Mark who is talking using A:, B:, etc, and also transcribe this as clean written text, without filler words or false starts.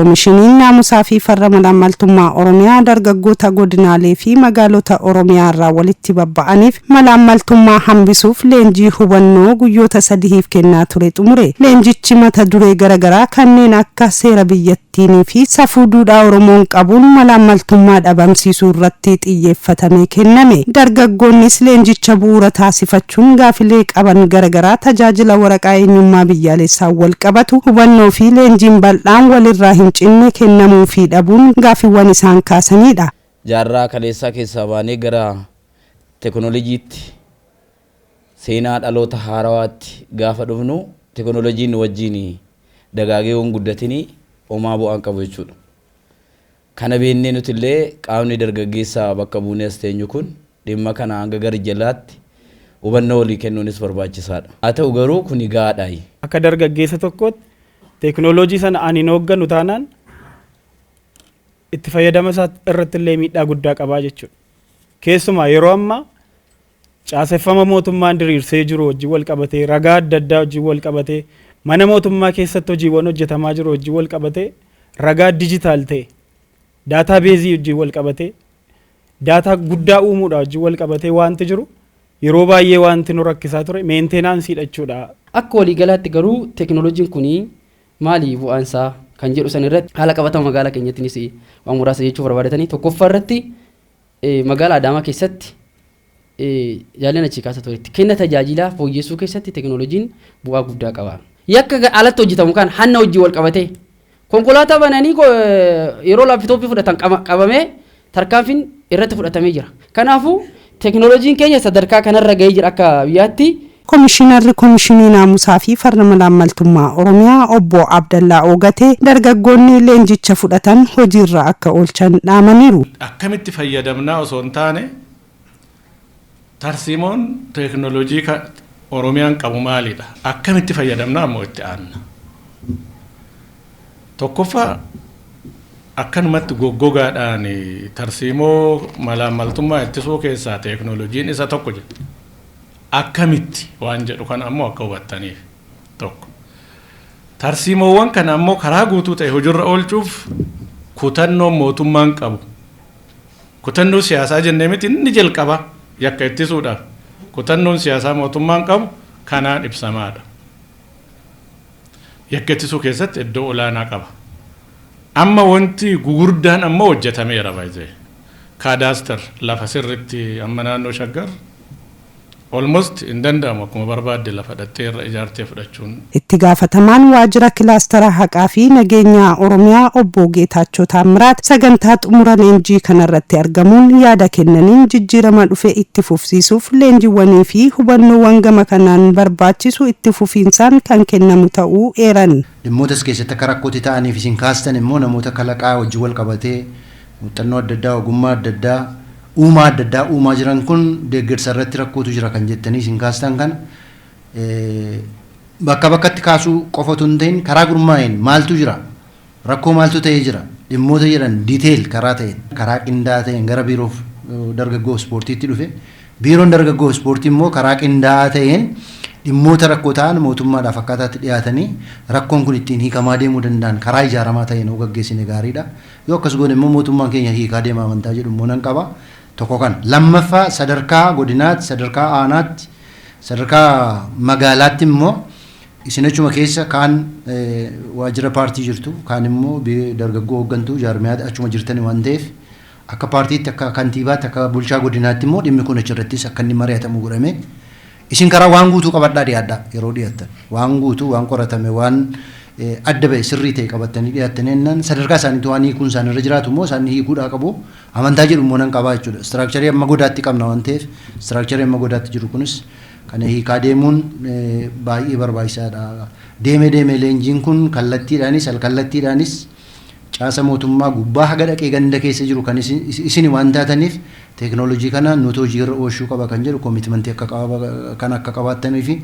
A: Komishiniin Naamusaa fi Farra Malaammaltummaa Oromiyaa dargaggoota godinaalee fi magaalota Oromiyaa irraa walitti babba'aniif malaammaltummaa hambisuuf leenjii hubannoo guyyoota sadihiif kennaa ture xumure. Leenjichi mata duree garagaraa kanneen akka seera biyyattiinii fi safuu duudhaa Oromoon qabuun malaammaltummaa dhabamsiisuu irratti xiyyeeffatamee kenname. Dargaggoonnis leenjicha bu'uura taasifachuun gaafilee qaban garagaraa tajaajila waraqaa eenyummaa biyyaalessaan wal qabatu hubannoo fi leenjiin bal'aan walirraa hin cinne kennamuu fi dhabuun gaafiiwwan isaan kaasanidha.
B: Jaarraa kaleessaa keessaa baanee gara teekinooloojiitti, seenaa dhaloota haarawaatti gaafa dhufnu, teekinooloojiin wajjin dagaagee waan guddatinii homaa bu'aan qabu jechuudha. Kana beennee nuti illee qaamni dargaggeessaa bakka buunee as teenyu kun dhimma kana hanga gara jalaatti hubannoo walii kennuunis barbaachisaadha. Haa ta'u garuu kuni gahaadha.
C: Akka dargaggeessa tokkootti teekinooloojii sana ani hin hoogganu taanaan itti fayyadama isaa irratti illee miidhaa guddaa qabaa jechuudha. Keessumaa yeroo ammaa caaseffama mootummaan diriirsee jiru wajjin wal qabatee, ragaa adda addaa wajjin wal qabatee, mana mootummaa keessatti hojiiwwan hojjetamaa jiru wajjin wal qabatee, ragaa digital ta'e database wajjin wal qabatee, data guddaa uumuudha wajjin wal qabatee wanti jiru yeroo baay'ee wanti nu rakkisaa ture maintenance dha jechuudha.
D: Akka waliigalaatti garuu teekinooloojiin kun maali bu'aan isaa kan jedhu san irratti haala qabatama magaalaa keenyattinis waan muraasa jechuu barbaadatanii, tokkoffaa irratti magaalaa Adaamaa keessatti jaalleen achii kaasa turetti kenna tajaajilaa fooyyessuu keessatti teekinooloojiin bu'aa guddaa qaba. Yakka alatti hojjetamu kan hanna hojii wal qabatee konkolaataa bananii yeroo laptop fudhatan qabamee tarkaanfiin irratti fudhatamee jira. Kanaafuu teekinooloojiin keenya sadarkaa kanarra gahee jira akka biyyaatti.
A: Komishinarri Komishinii Naamusaa fi Farra Malaammaltummaa Oromiyaa Obbo Abdallaa Oogatee dargaggoonni leenjicha fudhatan hojiirra akka oolchan dhaamaniiru.
E: Akkamitti fayyadamnaa osoo hin taane, tarsiimoon teekinooloojii Oromiyaan qabu maalidha? Akkamitti fayyadamnaa ammoo itti aanna. Tokkoffaa, akkanumatti goggogaadhaan tarsiimoo malaammaltummaa ittisuu keessaa teekinooloojiin isa tokko jedha. Akkamitti waan jedhu kana ammoo akka hubattaniif tokko. Tarsiimoowwan kana ammoo karaa guutuu ta'e hojiirra oolchuuf kutannoon mootummaan qabu. Kutannoo siyaasaa jennee miti, inni jalqaba yakka ittisuudhaaf kutannoon siyaasaa mootummaan qabu kanaan ibsamaadha. Yakka ittisuu keessatti iddoo olaanaa qaba. Amma wanti gugurdaan ammoo hojjetameera baay'ee. Cadaster lafa sirritti amma naannoo Shaggar almost hin danda'amu akkuma barbaadde lafa dhattee irra ijaartee fudhachuun.
A: Itti gaafatamaan waajjira kilaastara haqaa fi nageenyaa Oromiyaa Obbo Geetaachoo Taammiraat sagantaa xumura leenjii kanarratti argamuun yaada kennaniin, jijjiirama dhufe itti fufsiisuuf leenjiiwwanii fi hubannoowwan gama kanaan barbaachisu itti fufiinsaan kan kennamu ta'uu eeran.
F: Dhimmoota as keessatti akka rakkootti ta'aniif isin kaastan immoo namoota kalaqaa wajjin wal qabatee muuxannoo adda addaa, ogummaa adda addaa, uumaa adda addaa uumaa jiran kun deeggarsa irratti rakkootu jira kan jettanii isin kaastan kana bakka bakkatti kaasuu qofa otoo hin ta'in, karaa gurmaa'een maaltu jira, rakkoo maaltu ta'ee jira dhimmoota jedhan detail karaa ta'een, karaa qindaa'aa ta'een gara biiroof dargaggoo ispoortiitti dhufe, biiroon dargaggoo ispoortii immoo karaa qindaa'aa ta'een dhimmoota rakkoo ta'an mootummaadhaaf akkaataatti dhiyaatanii rakkoon kun ittiin hiikamaa deemuu danda'an karaa ijaaramaa ta'een yoo gaggeessine gaariidha. Yoo akkas goone immoo mootummaan keenya hiikaa deema amantaa jedhu immoo nan qaba. Tokko kana. Lammaffaa, sadarkaa godinaatti, sadarkaa aanaatti, sadarkaa magaalaatti immoo isin achuma keessa kaan waajjira paartii jirtu, kaan immoo dargaggoo hooggantuu jaarmiyaa achuma jirtani waan ta'eef, akka paartiitti, akka kantiibaatti, akka bulchaa godinaatti immoo dhimmi kun achirrattis akka inni mari'atamu godhame isin karaa waan guutuu qabadhaa dhiyaadhaa. Yeroo dhiyaattan waan guutuu, waan qoratame, waan adda ba'e sirrii ta'e qabattanii dhiyaattanii jennaan, sadarkaa isaaniitti waan hiikuun isaan irra jiraatu immoo isaan hiikuudhaa qabu amantaa jedhu immoo nan qabaa jechuudha. Structure amma godaatti qabna waan ta'eef, structure amma godaatti jiru kunis kana hiikaa deemuun baay'ee barbaachisaadha. Deemee deemee leenjiin kun kallattiidhaanis alkallattiidhaanis caasa mootummaa gubbaa haga dhaqee ganda keessa jiru kan isin waan taataniif, teeknooloojii kana nuti hojii irra oolchuu qaba kan jedhu commitment akka kan akka qabaattanii fi.